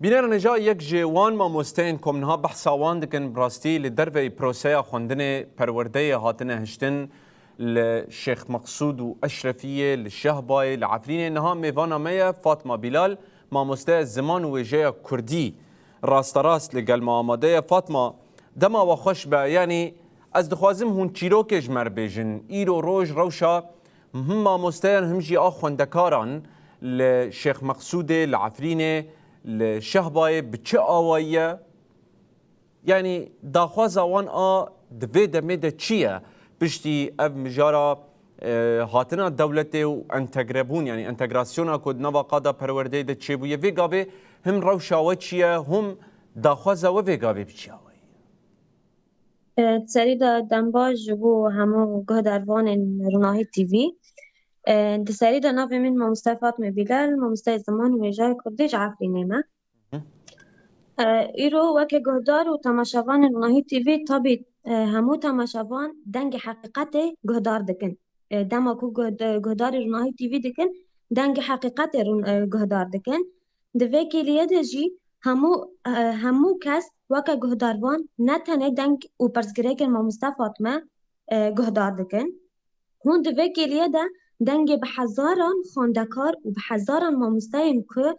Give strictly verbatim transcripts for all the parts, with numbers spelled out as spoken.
Bîneran, hêja yek ji wan mamosteyên ku em niha behsa wan dikin, bi rastî li derveyî proseya xwendinê perwerdeyê hatine hiştin, li Şêx Meqsûd û Eşrefiyê, li Şehbayê, li Efrînê. Niha mêvana me ye Fatma Bîlal, mamosteya ziman û wêjeya kurdî. Rasterast li gel me amade ye. Fatma, dema we xweş be. Yanî, ez dixwazim hûn çîrokê ji me re bêjin. Îro roj rewşa him mamosteyan him jî a xwendekaran li Şêx Meqsûdê, li Efrînê, li Şehbayê bi çi awayî ye? Yanî daxwaza wan a di vê demê de çi ye? Piştî ev mijara, e, hatina dewletê û entegrebûn, yanî entegrasyona ku di nava qada perwerdeyê de çêbûye, vê gavê him rewşa we çi ye, him daxwaza we vê gavê bi çi awayî ye? E, di serî de dembaj ji bo hemû guhdarvanên Ronahî T V. E, di serî de navê min mamoste Fatme Bîlal, mamosteyê ziman û wêjeya kurdî ji Efrînê me. Hı. E, îro weke guhdar û temaşevanên Ronahî T V, tabî, e, hemû temaşevan dengê heqîqetê guhdar dikin. E, dema ku guhd-, guhdarê Ronahî T V dikin, dengê heqîqetê rûn-, e, guhdar dikin. Di vê kêliyê de jî hemû, e, hemû kes weke guhdarvan ne tenê deng û pirsgirêkên mamoste Fatme, e, guhdar dikin. Hûn di vê kêliyê de dengê bi hezaran xwendekar û bi hezaran mamosteyên ku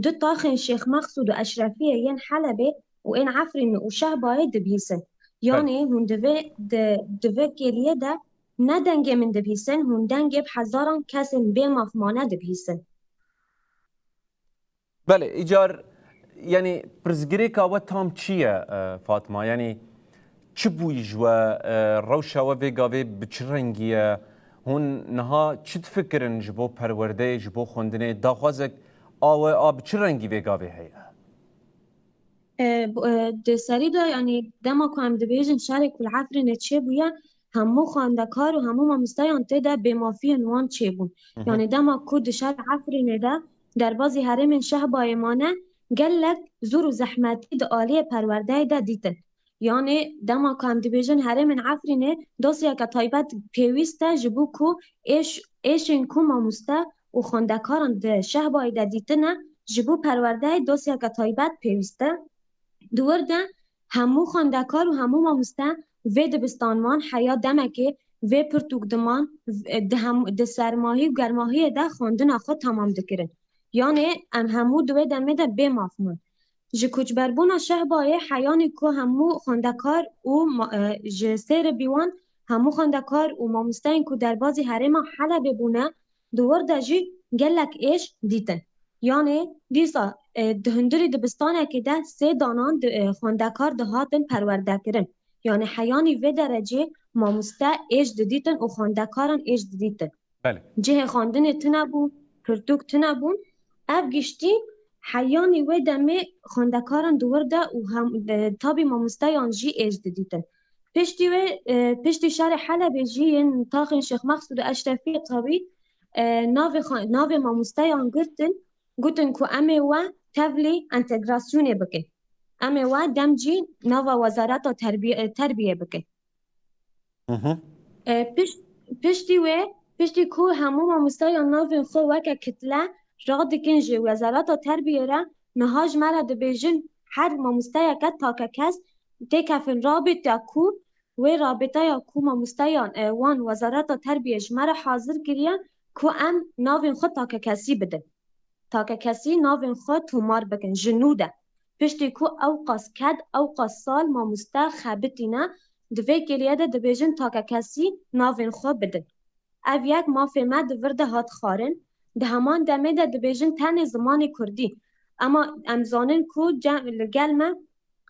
du taxên Şêx Meqsûd û Eşrefiyê yên Helebê û ên Efrînê û Şehbayê dibihîsin. Belê. Yanî hûn di vê, di, di vê kêliyê de ne dengê min dibihîsin, hûn dengê bi hezaran kesên bê mafmane dibihîsin. Belê, îcar, yanî pirsgirêka we tam çi ye, e, Fatma? Yanî çi bûyî ji we, e, rewşa we vê gavê bi çi rengî ye? Hûn niha çi difikirin ji bo perwerdeyê, ji bo xwendinê? Daxwazek a we a bi çi rengî vê gavê heye? E, bu, e, di serî de, yanî dema ku em dibêjin şerê ku li Efrînê çêbûye, hemû xwendekar û hemû mamosteyan tê de bêmafiyên wan çêbûn. Hı hı. Yanî dema ku di şer Efrînê de derbazî herêmên Şehbayê mane, gelek zor û zehmetî di aliyê perwerdeyê de dîtin. Yanî dema ku em dibêjin herêmên Efrînê dosyeke taybet pêwîst e, ji bo ku êş, êşên ku mamoste û xwendekaran di Şehbayê de dîtine, ji bo perwerdeyê dosyeke taybet pêwîst e. Di wir de hemû xwendekar û hemû mamoste vê dibistanvan heya demekê vê pirtûk diman, di hem, di sermahî û germahiyê de xwendina xwe temam dikirin. Yanê em hemû di wê demê de bê maf bûn. Ji koçberbûna Şehbayê heyanî ku hemû xwendekar û ma-, e, ji sêrê bîwan hemû xwendekar û mamosteyên ku derbazî herêma Helebê bûne, di wir de jî gelek êş dîtin. Yanê dîsa, e, di hundirî dibistanekê de sê danan di, e, xwendekar dihatin perwerdekirin. Yanê heyanî vê derecê mamoste êş didîtin û xwendekaran êş didîtin. Belê. Cihê xwendinê tune bû, pirtûk tune bûn. Ev giştî heyanî wê demê xwendekaran di wir de û hem, e, tabî mamosteyan jî êş didîtin. Piştî wê, e, piştî şerê Helebê jî yên taxên Şêx Meqsûd û Eşrefiyê tabî, e, navê xwe, navê mamosteyan girtin, gotin ku em ê we tevlî entegrasyonê bikin. Em ê we demcî nava Wezareta Terbiye, e, Terbiyê bikin. Hı hı. E, piş-, piştî wê, piştî ku hemû mamosteyan navên xwe weke kitle radikin ji Wezareta Terbiyê re, niha ji me re dibêjin her mamosteyeke takekes têkefin rabîta ku wê rabîtaya ku mamosteyan, e, wan Wezareta Terbiyê ji me re hazir kiriye ku em navên xwe takekesî bidin. Takekesî navên xwe tomar bikin ji nû de. Piştî ku ewqas ked, ewqas sal mamoste xebitîne, di vê kêliyê de dibêjin takekesî navên xwe bidin. Ev yek mafê me di vir de hat xwarin. Di heman demê de dibêjin tenê zimanê kurdî. Ema em zanin ku ce-, li gel me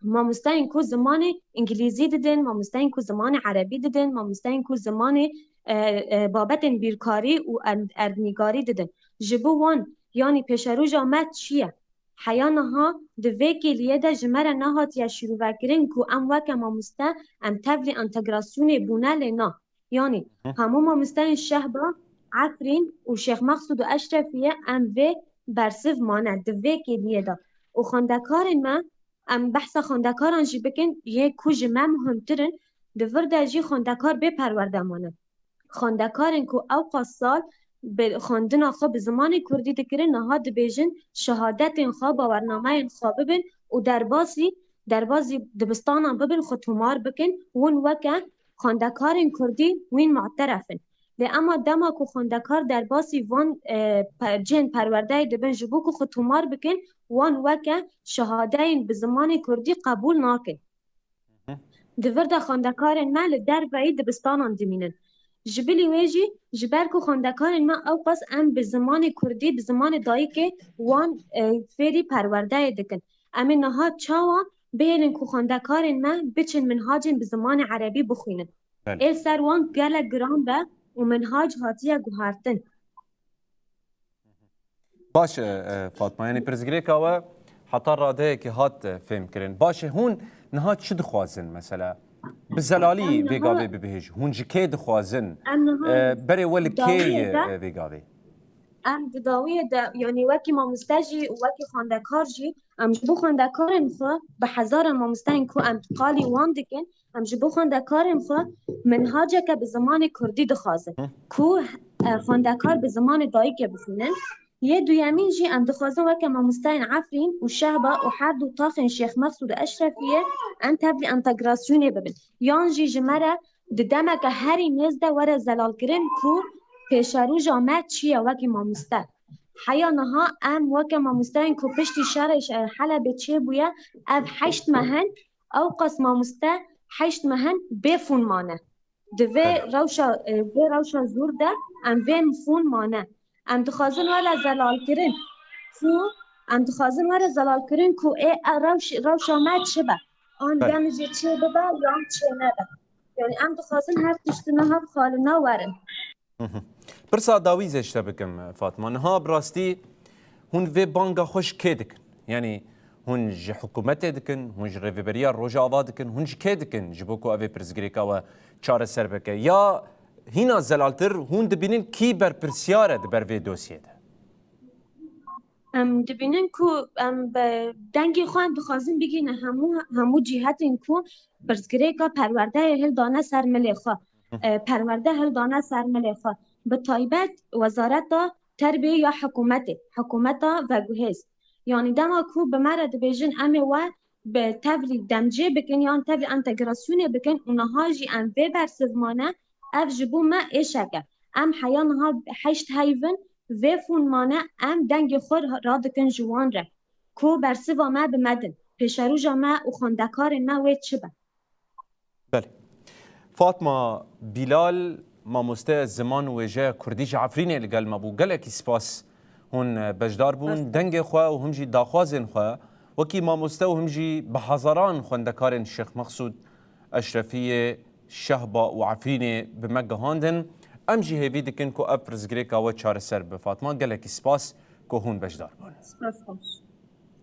mamosteyên ku zimanê îngilîzî didin, mamosteyên ku zimanê erebî didin, mamosteyên ku zimanê, e, e, babetên bîrkarî û erd-, erdnîgarî didin. Ji bo wan, yanî pêşeroja me çi ye? Heya niha di vê kêliyê de ji me re nehatiye şîrovekirin ku em weke mamoste em tevlî entegrasyonê bûne lê na. Yanî Hı. hemû mamosteyên Şehba, Efrîn û Şêx Meqsûd û Eşrefiyê em vê bersiv mane di vê kêliyê de. Û xwendekarên me, em behsa xwendekaran jî bikin, yê ku ji me muhimtir in, di vir de jî xwendekar bê perwerde mane. Xwendekarên ku ewqas sal bi xwendina xwe bi zimanê kurdî dikirin, niha dibêjin şehadetên xwe, bawernameyên xwe bibin û derbasî, derbasî dibistanan bibin, xwe tomar bikin, hûn weke xwendekarên kurdî wîn mu'teref in. Lê ema dema ku xwendekar derbasî van, e, pe-, cihên perwerdeyê dibin ji bo ku xwe tomar bikin, wan weke şehadeyên bi zimanê kurdî qebûl nakin. Hı. Di vir de xwendekarên me li derveyî dibistanan dimînin. Ji bilî wê jî, ji ber ku xwendekarên me ewqas em bi zimanê kurdî, bi zimanê dayikê wan, e, fêrî perwerdeyê dikin. Em ê niha çawa bihêlin ku xwendekarên me biçin minhacên bi zimanê erebî bixwînin? Belê. Ê li ser wan gelek giran be û minhac hatiye guhertin. Baş e, e, Fatma, yanî pirsgirêka we heta radeyekê hat, e, fêmkirin. Baş e, hûn niha çi dixwazin mesela? Bi zelalî Em vê niha gavê bibêj. Hûn ji kê dixwazin? Em niha E, berê we li kê dawiyê ye, de e, vê gavê? Em di dawiyê de, yanî wekî mamoste jî û wekî xwendekar jî, em ji bo xwendekarên xwe bi hezaran mamosteyên ku em qalî wan dikin, em ji bo xwendekarên xwe minhaceke bi zimanê kurdî dixwazin Hı. ku, e, xwendekar bi zimanê dayikê bixwînin. Yê duyemîn jî em dixwazin weke mamosteyên Efrîn û Şehba û her du taxên Şêx Mexsûd û Eşrefiyê em tevlî entegrasyonê bibin. Yan jî ji me re di demeke herî nêz de were zelalkirin ku pêşerûja me çi ye wekî mamoste. Heya niha em weke mamosteyên ku piştî şerê ş-, Helebê çêbûye, ev heşt meh in, ewqas mamoste heşt meh in bê fûn mane. Di vê Belê. rewşa, e, vê rewşa zûr de em vê fûn mane. Em dixwazin were zelalkirin ku, em dixwazin were zelalkirin ku ê, e, rewş-, rewşa me çi be? An Belê. dem jî çê bibe yan çê nebe. Yanî em dixwazin her tişt niha xalina werin. Hı hı. Pirsa dawî zê ji te bikim, Fatma. Niha bi rastî hûn vê banga xwe ji kê dikin? Yanî hûn ji hikûmetê dikin, hûn ji Rêveberiya Rojava dikin, hûn ji kê dikin ji bo ku ev ê pirsgirêka we çareser bike? Ya hîna zelaltir hûn dibînin kî berpirsiyar e di ber vê dosyê de? Em dibînin ku em bi dengê xwe em dixwazin bigihîne hemû, hemû cîhetên ku pirsgirêka perwerdeyê hildane ser milê xwe. Hı. E, perwerde hildane ser milê xwe. Bi taybet Wezareta Terbiyê ya hikûmetê, hikûmeta veguhêz. Yanî dema ku bi me re dibêjin em ê we bi tevlî demcê bikin yan tevlî entegrasyonê bikin û niha jî em vê bersiv mane, ev ji bo me êşek e. Em heya niha heşt heyv in, vê fûn mane, em dengê xwe radikin ji wan re ku bersiva me bi me din, pêşerûja me û xwendekarên me wê çi be. Belê. Fatma Bîlal, mamoste ziman û wêjeya kurdî ji Efrînê li gel me bû. Gelekî spas hûn, e, beşdar bûn. Spas. Dengê xwe û him jî daxwazên xwe wekî mamoste û him jî bi hezaran xwendekarên Şêx Mexsûd Eşrefiyê, Şehba û Efrînê bi me gihandin. Em jî hêvî dikin ku ev pirsgirêka we çareser bibe. Fatma, gelekî spas ku hûn beşdar bûn. Spas xweş.